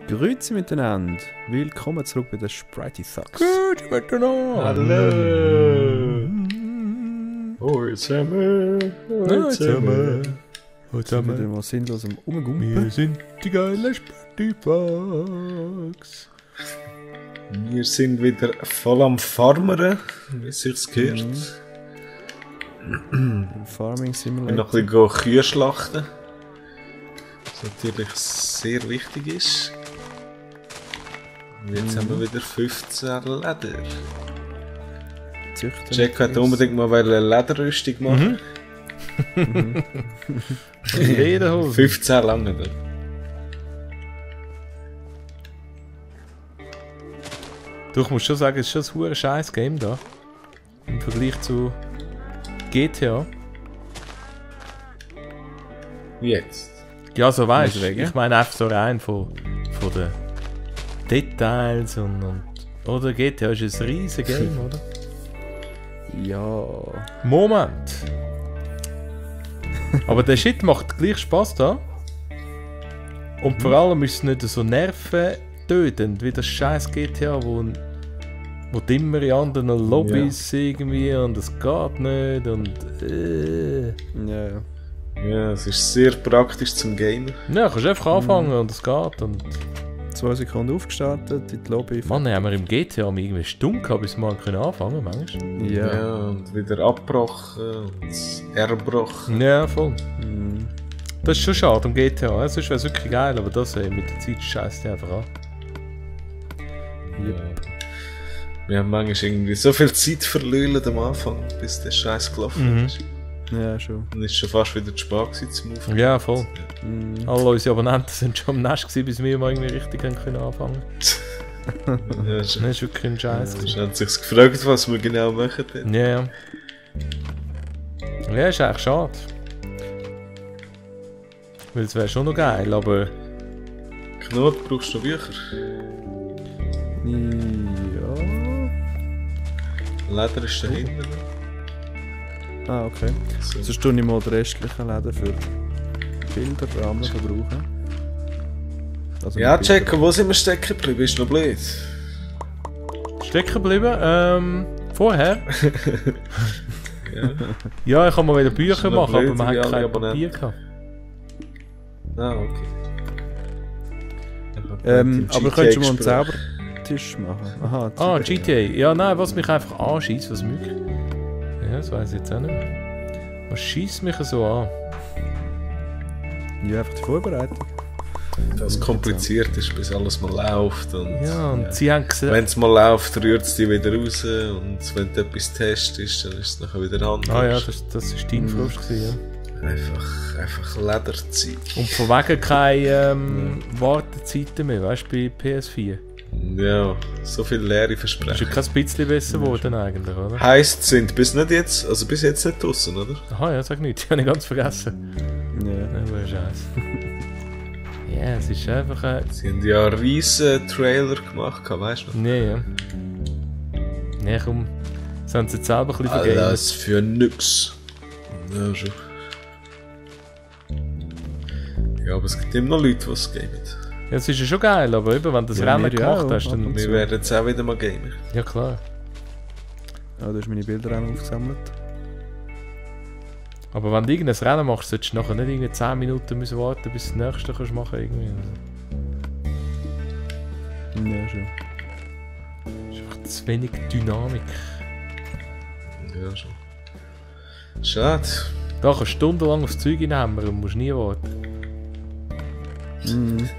Grüezi miteinander. Willkommen zurück bei den Spritey Thugs. Gut miteinander. Hallo. Hoi zusammen. Hoi zusammen. Hoi Wieder zusammen. mal sinnlos am Rumgumpen. Wir sind die geilen Spritey Thugs. Wir sind wieder voll am Farmeren, wie es sich gehört. Farming Und Simulator. noch ein bisschen Kühe schlachten. Was natürlich sehr wichtig ist. Und jetzt haben wir wieder 15 Leder. Züchten. Jack hat unbedingt mal eine Lederrüstung machen. Lederhose. 15 lange da. Du, ich muss schon sagen, es ist schon ein hure scheiß Game da. Im Vergleich zu GTA. Wie jetzt? Ja, so weißt du. Wegen? Ich meine einfach so rein von den Details und oder GTA ist ein riesen Game, oder? Ja. Moment! Aber der Shit macht gleich Spaß da. Und vor allem ist es nicht so nerventötend wie das scheiß GTA, wo du immer in anderen Lobbys irgendwie und es geht nicht und Ja. Ja, es ist sehr praktisch zum Gamen. Ja, kannst einfach anfangen und es geht und... 2 Sekunden aufgestartet, in die Lobby. Mann, haben wir im GTA irgendwie eine Stunde gehabt, bis wir anfangen manchmal. Ja. Und wieder abgebrochen und erbrochen. Ja, voll. Mhm. Das ist schon schade am GTA, ja, sonst wäre es wirklich geil, aber das mit der Zeit scheißt die einfach an. Wir haben manchmal irgendwie so viel Zeit verlöhlt am Anfang, bis der Scheiß gelaufen ist. Ja, schon. Und es ist schon fast wieder zu spät gewesen zum Aufnehmen. Ja, voll. Mhm. Alle unsere Abonnenten sind schon am Nest gewesen, bis wir mal irgendwie richtig können anfangen. Ja, Das ist wirklich ein Scheiß. sie haben sich gefragt, was wir genau machen. Dort. Ja, ja. Ja, ist eigentlich schade. Weil es wäre schon noch geil, aber... Knot, brauchst du Bücher? Ja. Leder ist da hinten. Ah, okay. So. Sonst tue ich mal die restlichen Läden für Bilderrahmen verbrauchen. Also Ja, mit Bilder- checken, wo sind wir stecken geblieben? Ist noch blöd. Stecken geblieben, vorher? Ja. Ja, ich kann mal wieder Bücher noch machen, aber blöd, man wie hat alle kein Abonnenten. Papier gehabt. Ah, okay. aber könntest du mal einen Zaubertisch machen? Aha, Ah, GTA. Ja, nein, was mich einfach anschießt, was mich... Ja, das weiss ich jetzt auch nicht mehr. Was schießt mich so an? Ja, einfach die Vorbereitung. Das kompliziert ist, bis alles mal läuft. Und, Ja, und sie haben gesagt... wenn es mal läuft, rührt es dich wieder raus. Und wenn du etwas testest, dann ist es nachher wieder anders. Ah ja, das war dein Frust gewesen, ja. Einfach Lederzeug. Und von wegen keine Wartezeiten mehr, weißt du, bei PS4. Ja, so viele leere Ist ja Versprechen. kein bisschen besser geworden eigentlich, oder? Heisst, sind bis jetzt nicht draussen, oder? Aha, ja, sag nicht, die habe ich ganz vergessen. Ja. Aber scheiße. Ja, es ist einfach Sie haben ja einen riesen Trailer gemacht, weißt du noch? Nee, ja. Nee, komm. Das haben sie jetzt selber ein bisschen vergeben. Alles für nix. Ja, schon. Ja, aber es gibt immer noch Leute, die es geben. Ja, es ist ja schon geil, aber eben, wenn du das Ja, Rennen wir ja gemacht auch, hast, ab dann... und Wir werden jetzt auch wieder mal gamer. Ja, klar. Ah, du hast meine Bilder auch aufgesammelt. Aber wenn du irgendein Rennen machst, solltest du nachher nicht irgendwie 10 Minuten müssen warten, bis du das nächste kannst machen irgendwie. Ja, schon. Das ist einfach zu wenig Dynamik. Ja, schon. Schade. Da kannst du stundenlang aufs Zeug hinhämmern und musst nie warten. Mhm.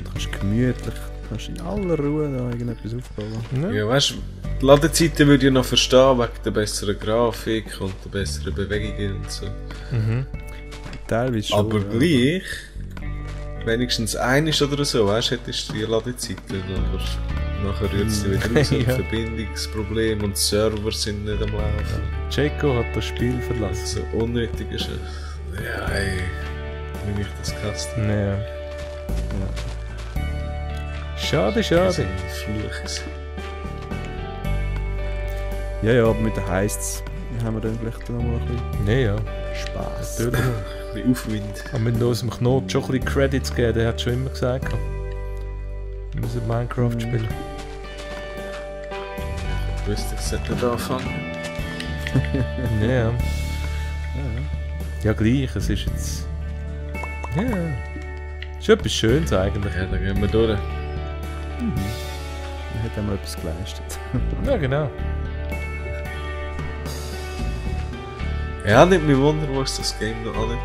Du kannst gemütlich, kannst in aller Ruhe da irgendetwas aufbauen. Ja. Ja, weißt du, die Ladezeiten würde ich noch verstehen, wegen der besseren Grafik und der besseren Bewegungen und so. Mhm. Teilweise schon. Aber ja. gleich, wenigstens einiges oder so, weißt du, hättest du die Ladezeiten, aber nachher rührt es dich wieder raus, Ja. Verbindungsproblem und die Server sind nicht am Laufen. Checo hat das Spiel verlassen. So unnötig ist es. Ja, ey, wie ich das gehasst habe. Ja. Schade, Das schade. ist ein Fluch. Ja, ja, aber mit den Heists haben wir dann vielleicht noch mal ein bisschen Nee, ja. Spaß. Natürlich. bisschen Aufwind. Wir müssen unserem Knot schon ein bisschen Credits geben, der hat schon immer gesagt. Wir müssen Minecraft spielen. Ich wüsste, ich sollte nicht anfangen. Ja. Ja, gleich, es ist jetzt... Ja. Ist etwas Schönes eigentlich. Ja, dann gehen wir durch. Dann hat einmal etwas geleistet. Ja, genau. Ja, nicht mehr Wunder, wo es das Game noch antreibt.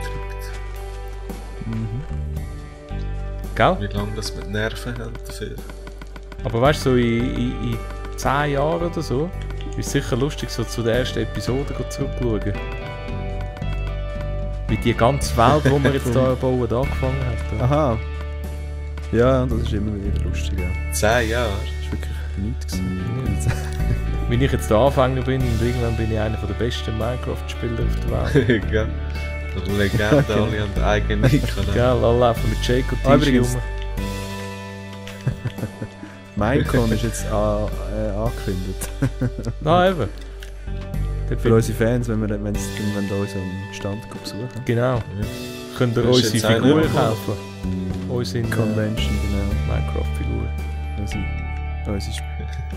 Gell? Wie lange das mit Nerven hat dafür. Aber weißt du, so in 10 Jahren oder so, ist es sicher lustig, so zu der ersten Episode zurückzuschauen. Wie die ganze Welt, die wir jetzt hier bauen, angefangen hat. Aha. Ja, das ist immer wieder lustig, ja. 10 Jahre? Das war wirklich nichts gewesen. Wenn ich jetzt da Anfänger bin und irgendwann bin ich einer der besten Minecraft-Spieler auf der Welt. Gell? Der Legende, alle haben eigene Kanäle. Gell, alle laufen mit Jake und Tisch Übrigens- rum. Minecon ist jetzt angekündigt. Ah, eben. Dort Für unsere Fans, wenn wir unseren Stand besuchen. Genau. Könnt ihr Das ist unsere jetzt auch Figuren nicht mehr. kaufen? Unsere Convention, genau. Minecraft-Figuren.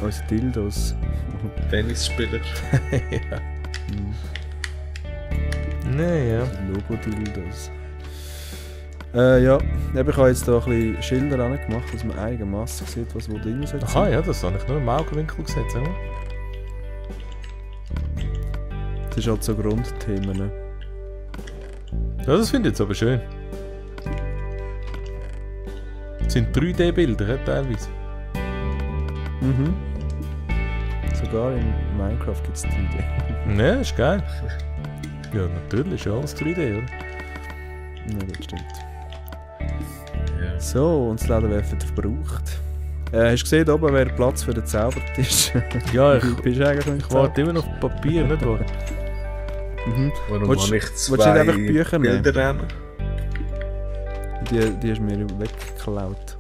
Unsere Dildos. Tennisspieler. Ja. Nein, ja. Logo-Dildos. Ja, ich habe jetzt da ein bisschen Schilder angemacht, dass man einigermaßen sieht, was wo drin ist. Aha, ja, das habe ich nur im Augenwinkel gesehen. Sag mal. Das ist halt so Grundthemen. Ja, das finde ich jetzt aber schön. Das sind 3D-Bilder, ja, teilweise. Mhm. Sogar in Minecraft gibt es 3D. Ja, ist geil. Ja, natürlich ist ja alles 3D, oder? Ja, das stimmt. Ja. So, und das Lederwerfer verbraucht. Hast du gesehen, oben wäre Platz für den Zaubertisch? Ja, ich Bist du eigentlich noch im Ich warte immer noch auf Papier, nicht wahr? Mhm. Warum Willst- habe ich willst zwei du nicht einfach Bücher nehmen? Bilder rennen? Die hast du mir weggeklaut.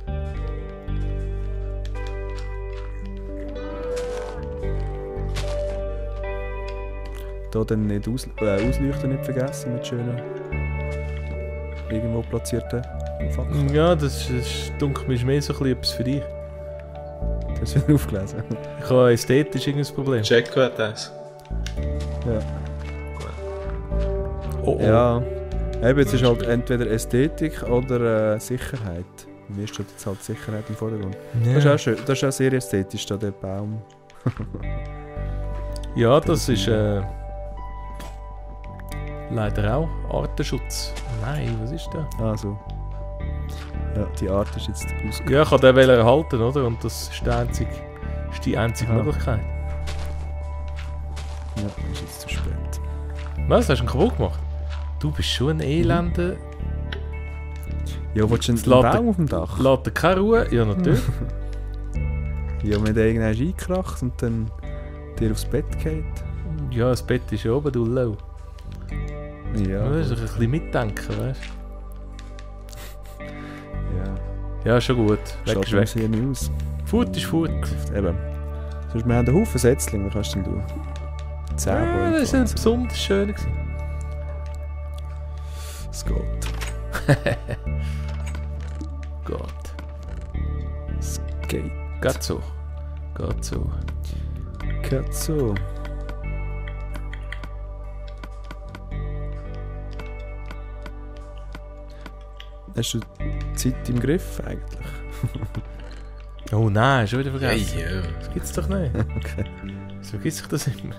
Hier dann nicht ausleuchten nicht vergessen mit schönen irgendwo platzierten Fakten. Ja, das dunkelt mir ist mehr so ein bisschen etwas für dich. Hast du wieder aufgelesen? Ich habe ästhetisch irgendein Problem. Jacko hat eins. Ja. Oh, oh. Ja. Eben, jetzt ist halt entweder Ästhetik oder Sicherheit. Mir steht jetzt halt Sicherheit im Vordergrund. Ja. Das ist auch schön. Das ist auch sehr ästhetisch, da der Baum. Ja, das ist leider auch Artenschutz. Nein, was ist das? Ah, so. Ja, die Art ist jetzt aus. Ja, ich wollte den erhalten, oder? Und das ist die einzige Aha. Möglichkeit. Ja, ist jetzt zu spät. Was? Hast du ihn kaputt gemacht? Du bist schon ein Elender. Ja, willst du Jetzt einen lässt Baum auf dem Dach? Lässt er keine Ruhe? Ja, natürlich. Ja, wenn der irgendwann eingekracht und dann dir aufs Bett geht. Ja, das Bett ist ja oben, du low. Ja. Du musst ein bisschen mitdenken, weißt Ja. du? Ja, schon gut. Weg ist weg. Sieht nicht aus. Fut ist Fut. Eben. Sonst, wir haben einen Haufen Setzlinge, was kannst du denn tun? 10 Ja, Bäume das war ein pflanzen. besonders schöner. Es geht. Gott. Es geht. Geht so. Geht so. Geht so. Hast du die Zeit im Griff eigentlich? Oh nein, schon wieder vergessen. Ja. Das gibt's doch nicht. Okay. So gibt sich das immer.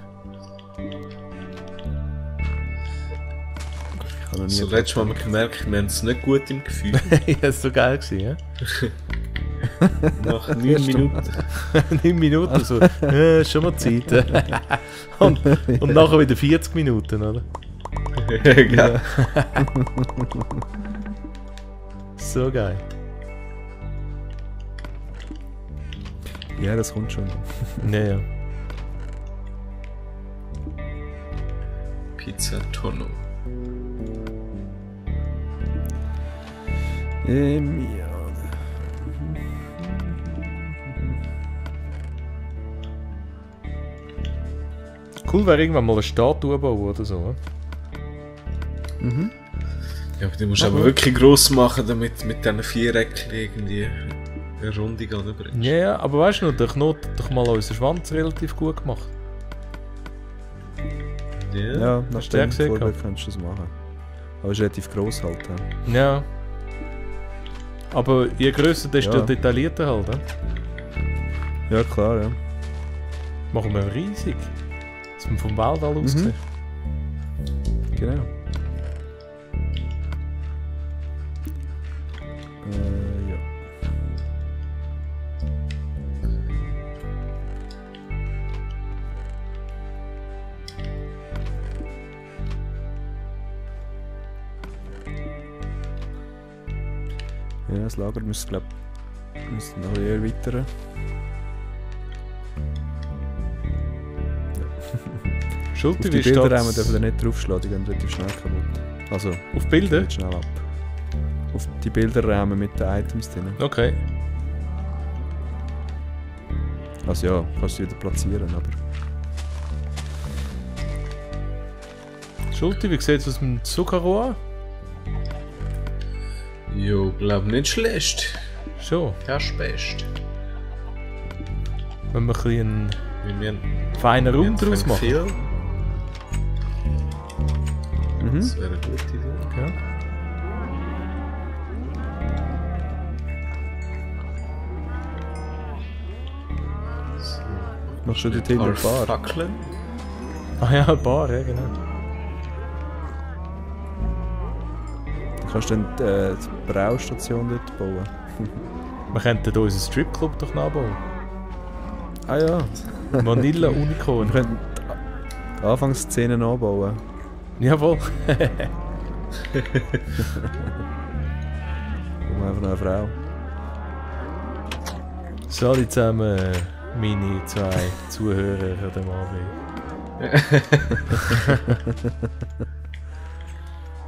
Ich habe noch nie So letztes Mal haben wir gemerkt, wir haben es nicht gut im Gefühl. Ja, das war so geil gewesen, ja? Nach 9 Minuten. 9 Minuten so. Ja, schon mal Zeit. und nachher wieder 40 Minuten, oder? Ja. So geil. Ja, das kommt schon. Ja, ja. Pizza Tonno. Ja. Cool wäre irgendwann mal eine Statue bauen oder so. Mhm. Ja, aber die musst du aber wirklich gross machen, damit mit diesen 4 Ecken irgendwie eine Runde anbringst. Ja, ja, aber weißt du noch, der Knoten hat doch mal unseren Schwanz relativ gut gemacht. Ja. Ja, nach Hast du den dem gesehen Vorbild gehabt? kannst du das machen. Aber es ist relativ gross halt. Ja. Ja. Aber je grösser, desto Ja. detaillierter halt. Ja, klar, ja. Machen wir riesig. Dass man vom Weltall aus sieht. Genau. Ja. Ja, das Lager müsste, glaube ich, noch ein bisschen erweitern. Auf Schulter, die wie Bilderräume steht's? dürfen wir nicht draufschlagen, die gehen relativ schnell kaputt. Also, Auf Bilder? geht schnell ab. Auf die Bilderräume mit den Items drin. Okay. Also ja, kannst du wieder platzieren, aber... Schulter, wie sieht es aus dem Zuckerrohr an? Jo, glaub nicht schlecht. Schon. Erst best. Wenn wir ein bisschen Wir einen feinen Raum draus machen. Viel. Mhm. Das wäre eine gute Idee. Ja. So. Machst du dort hinten eine Bar? Fackeln. Ah ja, ein Bar, ja genau. Du kannst dann die Braustation dort bauen. Wir könnten hier unseren Stripclub doch nachbauen. Ah ja, Vanilla wir Unicorn. könnten die Anfangsszene nachbauen. Jawohl. Um einfach noch eine Frau. So, alle zusammen meine 2 Zuhörer an dem Abend.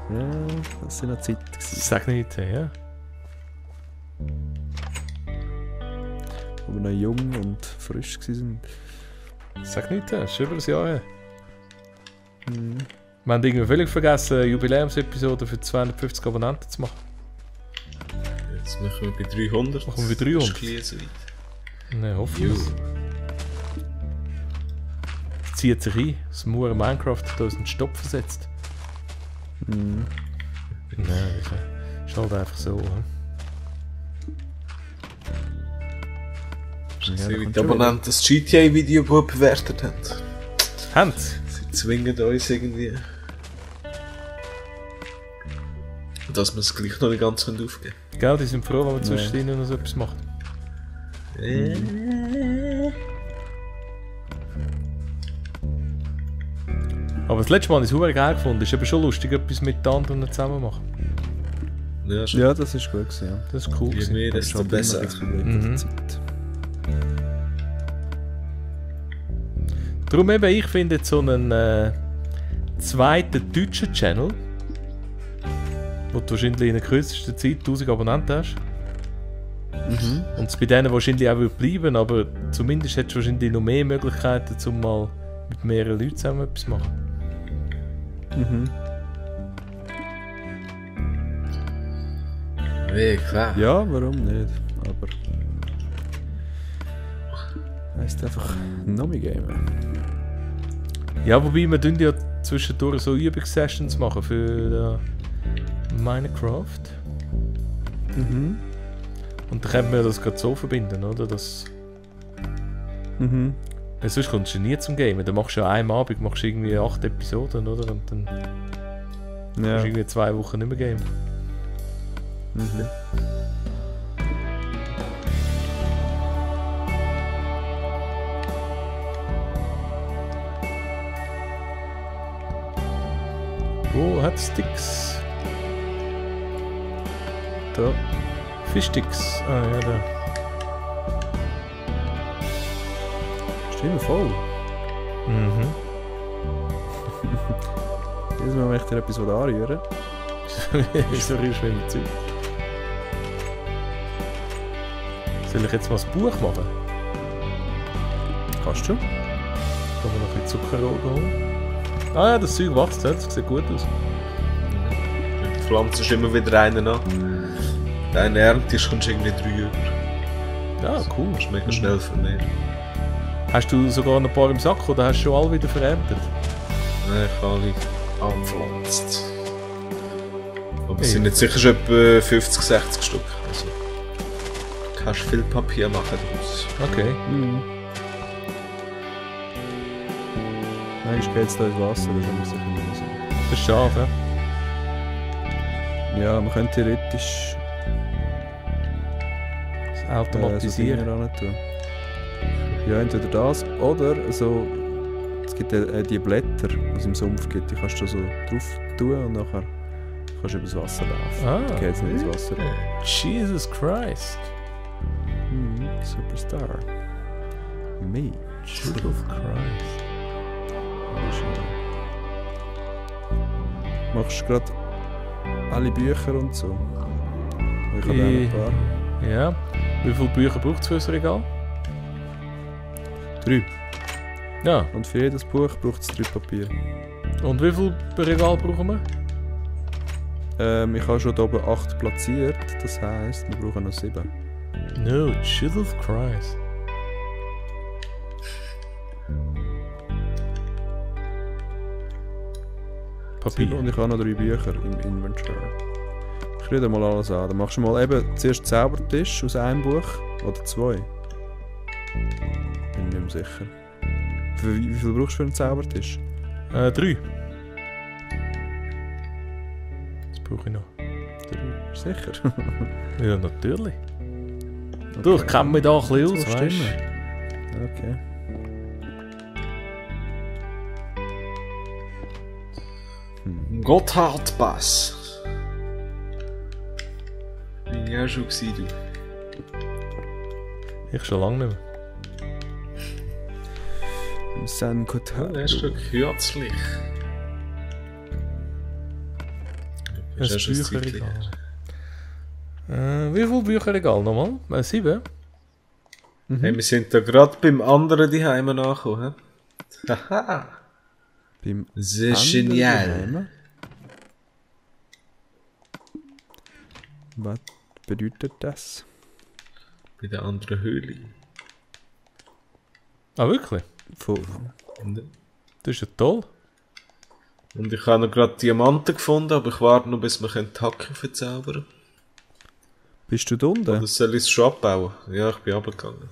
Ja, das sind noch Zeiten gewesen, Sag nicht, ja. wo wir noch jung und frisch waren. Sag nicht, das ist schon über ein Jahr her. Mhm. Wir haben irgendwie völlig vergessen, eine Jubiläumsepisode für 250 Abonnenten zu machen. Jetzt machen wir bei 300. Machen wir bei 300? Das ist gleich so weit. Nein, hoffentlich. Es zieht sich ein. Das Mauer Minecraft hat uns einen Stopp versetzt. Mhm. Nein, ist halt einfach so. Ja, So da wie kommt die schon Abonnenten das GTA-Video gut bewertet haben. Haben Sie zwingen uns irgendwie. Dass wir es gleich noch nicht ganz aufgeben können. Gell, die sind froh, wenn man zwischendrin noch so etwas macht. Aber das letzte Mal habe ich es verdammt geil gefunden. Es ist eben schon lustig, etwas mit den anderen zusammen machen. Ja, schon. Ja, das ist gut gewesen, ja. Das ist cool. Je gewesen. mehr, Aber desto schon besser. immer ein Problem mit Mhm. der Zeit. Darum eben, ich finde jetzt so einen zweiten deutschen Channel, wo du wahrscheinlich in der kürzesten Zeit 1000 Abonnenten hast. Mhm. Und es bei denen wahrscheinlich auch wird bleiben, aber zumindest hättest du wahrscheinlich noch mehr Möglichkeiten, um mal mit mehreren Leuten zusammen etwas zu machen. Mhm. Ja, klar. Ja, warum nicht? Aber... Heisst einfach Nomi Gamer. Ja, wobei wir tun ja zwischendurch so Übungssessions machen für Minecraft. Mhm. Und dann könnte man das gerade so verbinden, oder? Dass, Mhm. ja, sonst kommst du nie zum Gamen. Dann machst du ja an einem Abend machst du irgendwie 8 Episoden, oder? Und dann kannst Ja. du irgendwie 2 Wochen nicht mehr gamen. Mhm. Wo hat Sticks? Da. Fischsticks. Ah ja, da. Ist immer voll. Mhm. Jedes Mal, wenn ich dir etwas anrühren Wieso rührst du mit Zeug? Soll ich jetzt mal das Buch machen? kannst du. Kann man noch ein bisschen Zuckerrohr holen? Ah ja, das Zeug wächst, das sieht gut aus. Ich bin pflanzt immer wieder einen an. Deine Ernte ist, kommst du irgendwie 3 über. Ja, cool. Das ist mega schnell vermehren. Hast du sogar noch ein paar im Sack oder hast du schon alle wieder vererntet? Nein, ich habe alle angepflanzt. Aber es sind jetzt sicher schon etwa 50, 60 Stück. Also, du kannst viel Papier machen daraus. Okay. Manchmal geht es da ins Wasser, das haben wir sicher nicht so. Das ist schade, Ja, man könnte theoretisch das Automatisieren. so Dinge tun. Ja, entweder das oder so. Es gibt die Blätter, die es im Sumpf gibt, die kannst du so drauf tun und nachher kannst du übers Wasser laufen. Dann geht es nicht ins Wasser. Jesus Christ. Superstar. Mage. Jesus Christ. Machst du gerade alle Bücher und so? Ich habe auch ein paar. Ja. Wie viele Bücher braucht es für das Regal? 3. Ja. Und für jedes Buch braucht es 3 Papier. Und wie viel Regal brauchen wir? Ich habe schon hier oben 8 platziert, das heisst, wir brauchen noch 7. No, Jesus Christ. Papier. Und ich habe noch 3 Bücher im Inventory. Ich rede mal alles an. Dann machst du mal eben zuerst Zaubertisch aus einem Buch oder 2. Bin nicht mehr sicher. Wie viel brauchst du für einen Zaubertisch? 3. Das brauche ich noch. 3. Sicher? Ja, natürlich. Du, ich kenne mich da ein bisschen aus, Das weißt stimmt. Okay. Gotthardpass. Bin ich auch schon gewesen, du. Ich schon lange nicht mehr. San Cotard. Das ist schon kürzlich. Ein Das ist schon ein Zeitchen Bücherregal. her. Wie viele Bücherregal nochmal? 7? Hey, wir sind da gerade beim anderen daheim angekommen. Haha. Beim Sehr anderen genial. daheim. Was bedeutet das? Bei der anderen Höhle. Ah, wirklich? Und Das ist ja toll. ich habe noch gerade Diamanten gefunden, aber ich warte noch, bis wir die Hacke verzaubern können. Bist du da unten? Oder soll ich es schon abbauen? Ja, ich bin runtergegangen.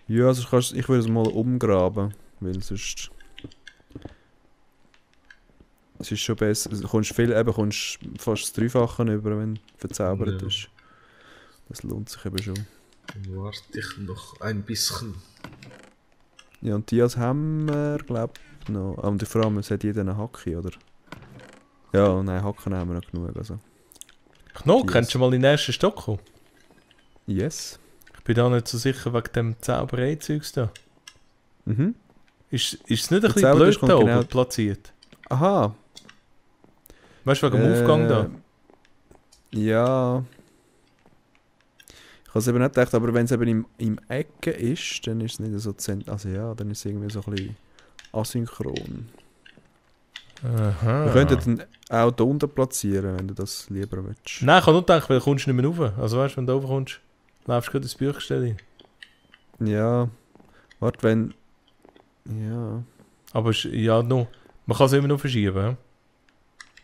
Ja, also ich würde es mal umgraben, weil sonst... Es ist schon besser, also kommst fast das Dreifache über, wenn du verzaubert Ja. ist. Das lohnt sich eben schon. Dann warte ich noch ein bisschen. Ja, und die als haben wir, glaube ich, noch. Und vor allem, es hat jeder eine Hacke, oder? Ja, nein, Hacken haben wir noch genug, also. Knall, Yes. kannst du mal in den ersten Stock kommen? Yes. Ich bin da nicht so sicher wegen dem Zauberei-Zeugs da. Mhm. Ist es nicht ein Der bisschen Zaubertisch blöd da kommt oben genau- platziert? Aha. Weißt du, wegen dem Aufgang da? Ja. Ich habe es eben nicht gedacht, aber wenn es eben im Ecken ist, dann ist es nicht so also ja, dann ist es irgendwie so ein bisschen asynchron. Aha. Wir könnten dann auch da unten platzieren, wenn du das lieber willst. Nein, ich habe nur gedacht, weil du kommst nicht mehr rauf. Also weißt du, wenn du oben kommst, läufst du gerade ins Büchergestell hin. Ja. Warte, wenn... Ja... Aber ja, no. Man kann es immer noch verschieben. Ja?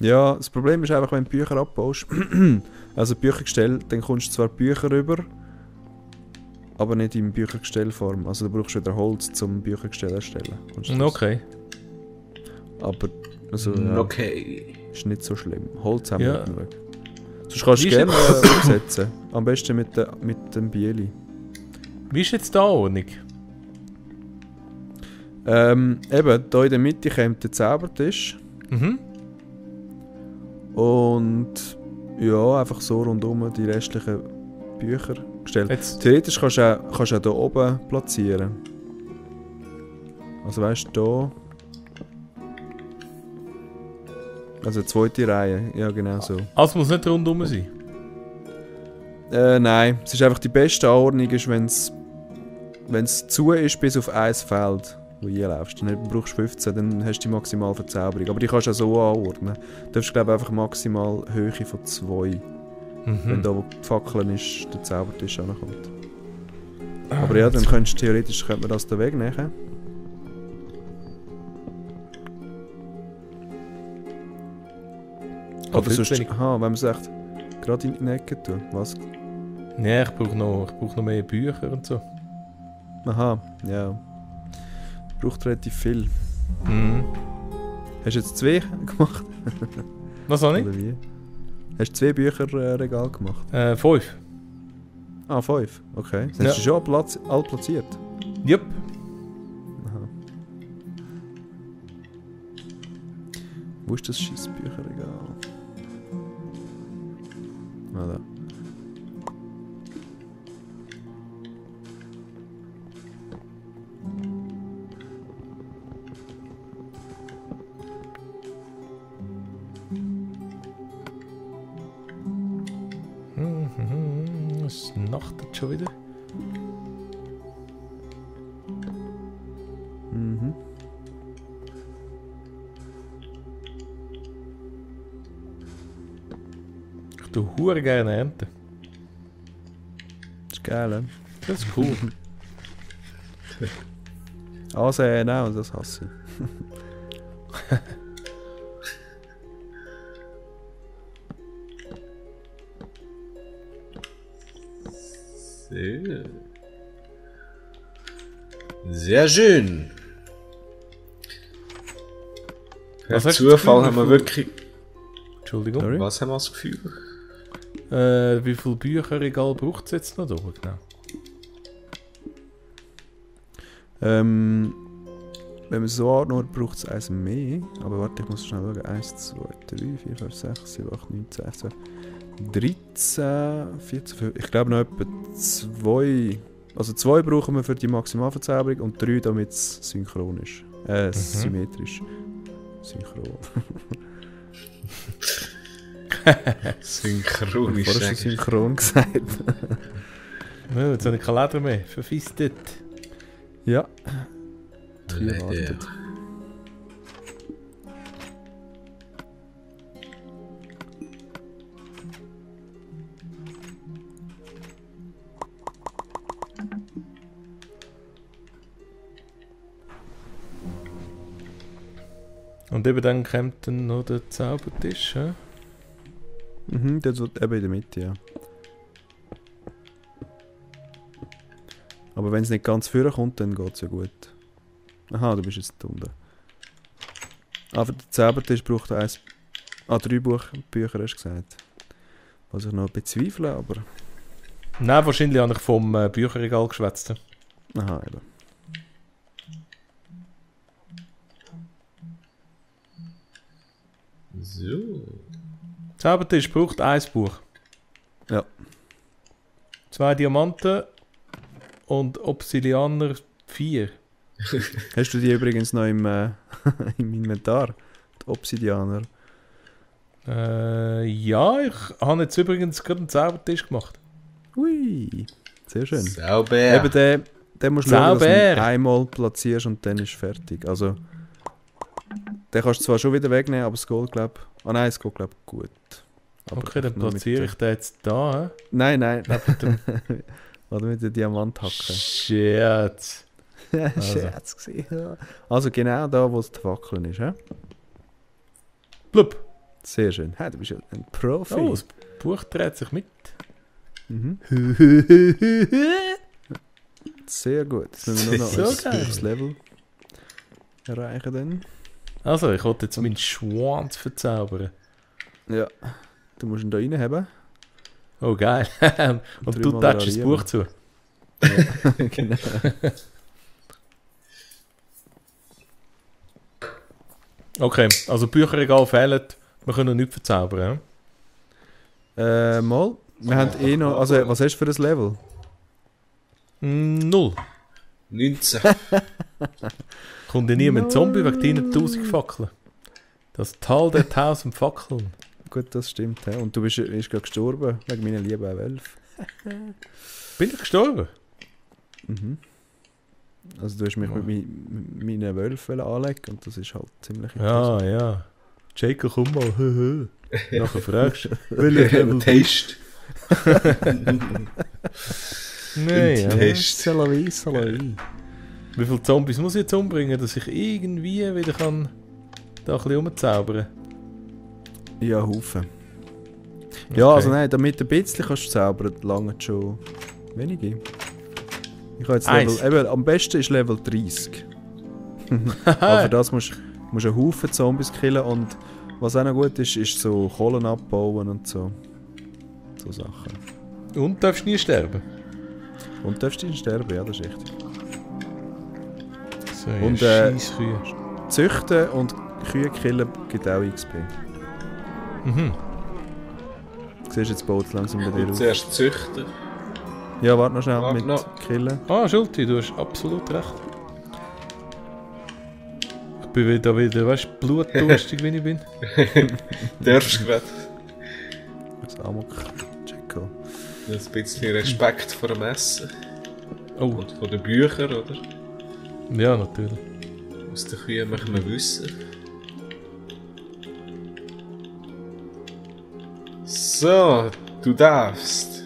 Ja, das Problem ist einfach, wenn du Bücher abbaust, also Büchergestell, dann kommst du zwar Bücher rüber, aber nicht in Büchergestellform. Also du brauchst wieder Holz zum Büchergestell erstellen. Kommst du das? Okay. Aber, also ja, Okay. ist nicht so schlimm. Holz haben Ja. wir genug. Sonst kannst du Wie es ist gerne umsetzen. Am besten mit dem Bieli. Wie ist jetzt die Anordnung? Eben, hier in der Mitte kommt der Zaubertisch. Mhm. Und ja, einfach so rundum die restlichen Bücher gestellt. Jetzt, Theoretisch kannst du auch hier oben platzieren. Also weißt du, hier. Also zweite Reihe, ja genau so. also muss nicht rundum sein. Nein, es ist einfach die beste Anordnung, ist, wenn es zu ist bis auf ein Feld, du einläufst. Dann brauchst du 15, dann hast du die maximale Verzauberung. Aber die kannst du auch so anordnen. Du darfst, glaube ich, einfach maximal Höhe von 2. Wenn da, wo die Fackeln ist, der Zaubertisch ankommt. Aber ja, dann theoretisch könnte man das da wegnehmen. Oder sonst, wenn man es echt gerade in die Ecke tun. Was? Ja, ich brauche noch mehr Bücher und so. Aha, ja. Braucht relativ viel. Hast du jetzt 2 gemacht? Was auch nicht? Oder wie? Hast du 2 Bücherregal gemacht? 5. Ah, 5. Okay. Hast Ja. du schon all platziert? Jupp. Aha. Wo ist das scheiß Bücherregal? Ah, da. Es nachtet schon wieder. Mhm. Ich tue hure gerne ernten. Das ist geil, ne? Das ist cool. Ansehen auch, das hasse ich. Sehr schön. Per Was hast du Zufall das haben wir Gefühl, wirklich... Entschuldigung. Sorry? Was haben wir das Gefühl? Wie viele Bücherregal braucht es jetzt noch da? Genau. Wenn man so ordnet, braucht es eins mehr. Aber warte, ich muss schnell schauen. 1, 2, 3, 4, 5, 6, 7, 8, 9, 10, 11, 13, 14, 15. Ich glaube noch etwa 2. Also 2 brauchen wir für die Maximalverzauberung und 3, damit es synchron ist. Symmetrisch. Synchron. Synchron Ich habe schon ist synchron gesagt. Ja, jetzt habe ich keine Leder mehr. Verfistet. Ja. Leder. Wartet. Und eben dann kommt dann noch der Zaubertisch. He? Mhm, der wird eben in der Mitte, ja. Aber wenn es nicht ganz vorne kommt, dann geht es ja gut. Aha, du bist jetzt da unten. Aber der Zaubertisch braucht 3 Bücher, hast du gesagt. Was ich noch bezweifle, aber... Nein, wahrscheinlich habe ich vom Bücherregal geschwätzt. Aha, eben. So. Zaubertisch braucht 1 Buch. Ja. 2 Diamanten und Obsidianer 4. Hast du die übrigens noch im Inventar? Die Obsidianer. Ja, ich habe jetzt übrigens gerade einen Zaubertisch gemacht. Ui, sehr schön. Sauber. Eben den musst du schauen, dass du ihn Sauber. einmal platzierst und dann ist fertig. Also, den kannst du zwar schon wieder wegnehmen, aber es geht, glaube ich... Ah nein, es geht, glaube ich, gut. Aber Okay, dann nur mit platziere der- ich den jetzt da. Nein, nein. Neben dem Oder mit der Diamanthacke. Scherz. Scherz gewesen. Ja. Also genau da, wo es die Fackeln ist. He? Blub. Sehr schön. Hey, du bist ja ein Profi. Oh, das Buch dreht sich mit. Mhm. Sehr gut. Jetzt müssen wir nur noch So ein geil. höchstes Level erreichen dann. Also, ich wollte jetzt meinen Schwanz verzaubern. Ja. Du musst ihn da reinhaben. Oh, geil. Und du dreimal touchst das radieren. Buch zu. Genau. Okay, also Bücherregal fehlen. Wir können noch nichts verzaubern. Mal. Wir haben eh noch... Also, was hast du für ein Level? 0. 19. Kommt ja nie mit Zombie wegen deinen 1000 Fackeln. Das Tal der 1000 Fackeln. Gut, das stimmt. He? Und du bist gerade gestorben wegen meiner lieben Wölfe. Bin ich gestorben? Mhm. Also du hast mich mit meinen Wölfen anlegen und das ist halt ziemlich Ja, ja. Jacob, komm mal. Nachher fragst du, welches Level Test. Nein, ja. Test. Salavi. Wie viele Zombies muss ich jetzt umbringen, dass ich irgendwie wieder kann da ein bisschen rumzaubern? Ja, Haufen. Okay. Ja, also nein, damit ein bisschen kannst du zaubern, lange schon wenige. Ich habe jetzt eben, am besten ist Level 30. Aber für das musst du einen Haufen Zombies killen und was auch noch gut ist, ist so Kohlen abbauen und so. So Sachen. Und darfst nie sterben? Und darfst du nicht sterben, ja, das ist richtig. So, ja, Und, Scheisskühe. Züchten und Kühe killen gibt auch XP. Mhm. Siehst du, jetzt baut es langsam bei dir Und auf. zuerst züchten. Ja, warte noch schnell Warte mit noch. Killen. Ah, Schulti, du hast absolut recht. Ich bin wieder, weißt du, blutdurstig, wie ich bin. Darfst du gerade. Das Amok. Jacko. Ein bisschen Respekt vor dem Essen. Oh, Und vor den Büchern, oder? ja, natürlich. Aus den Kühen möchten wir wissen. So, du darfst.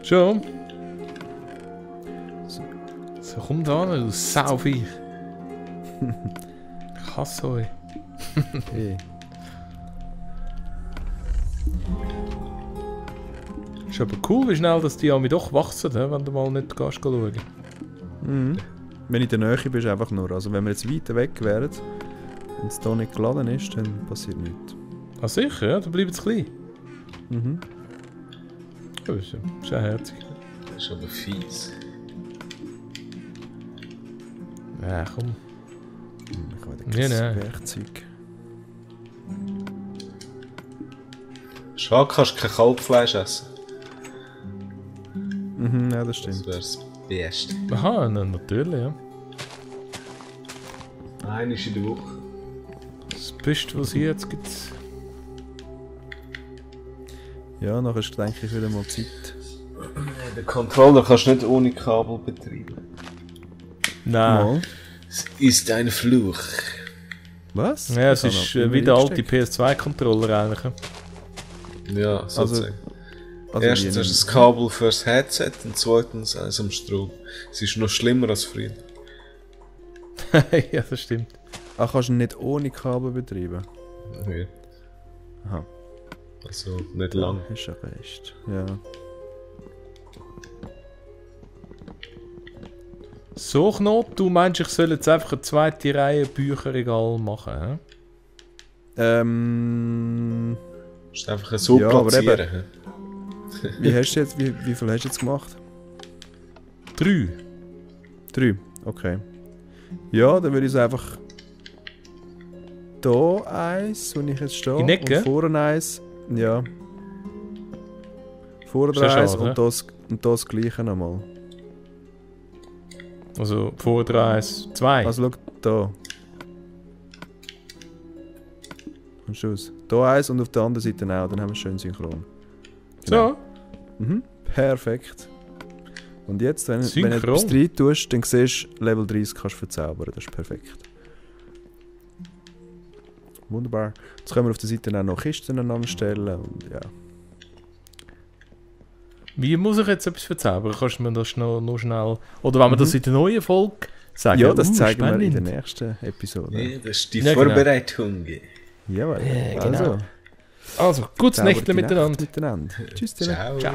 Schon? So, komm da hin, du Sauviech. Ich hasse euch. Hey. Ist aber cool, wie schnell dass die an mich doch wachsen, wenn du mal nicht gehst schauen. Mhm. Wenn du in der Nähe bist, einfach nur. Also wenn wir jetzt weiter weg wären und es hier nicht geladen ist, dann passiert nichts. Ah sicher, ja, dann bleibt es klein. Mhm. Ja, ist ja herzig. Das ist aber fies. Ja, komm. Ich will Ja, das nein. Werkzeug. Schade, kannst du kein Kalbfleisch essen. Mhm, ja, das Das stimmt. wäre das Beste. Aha, natürlich, ja. Einmal in der Woche. Das Beste, was es jetzt gibt. Ja, nachher ist, denke ich, wieder mal Zeit. Den Controller kannst du nicht ohne Kabel betreiben. Nein. Mal. Es ist ein Fluch. Was? Ja, es Ich ist habe noch wie der immer alte eingesteckt. PS2-Controller eigentlich. Ja, sozusagen. Also Erstens wie hast du in- das Kabel fürs Headset und zweitens eins am Strom. Es ist noch schlimmer als früher. Ja, das stimmt. Ach, kannst du ihn nicht ohne Kabel betreiben? Ja. Aha. Also nicht lang. Ist ja recht. Ja. So, Knot, du meinst, ich soll jetzt einfach eine zweite Reihe Bücherregal machen, hä? Du musst einfach so Ja, aber platzieren. hä? Wie viel hast du jetzt gemacht? 3. 3. Okay. Ja, dann würde ich es einfach da eins, wo ich jetzt stehe. In die Ecke? Und vorne eins. Ja. Vorne Ist ja eins schade, und das das gleiche nochmal. Also vor 3, 1, 2. Also schau, da. Und Schuss. Da eins und auf der anderen Seite auch, dann haben wir es schön synchron. So. Mhm. Perfekt. Und jetzt, wenn du Synchron? etwas rein tust, dann siehst du, Level 30 kannst du verzaubern. Das ist perfekt. Wunderbar. Jetzt können wir auf der Seite auch noch Kisten aneinander stellen und ja. Wie muss ich jetzt etwas verzaubern? Kannst du mir das noch schnell... Oder wenn wir das in der neuen Folge sagen? Ja, das zeigen wir in spannend. der nächsten Episode. Ja, das ist die Ja, genau. Vorbereitung. Jawohl. Ja, genau. Also, Also, gutes zaubert Nächte die Nacht miteinander. miteinander. Tschüss. Dina. Ciao. Ciao.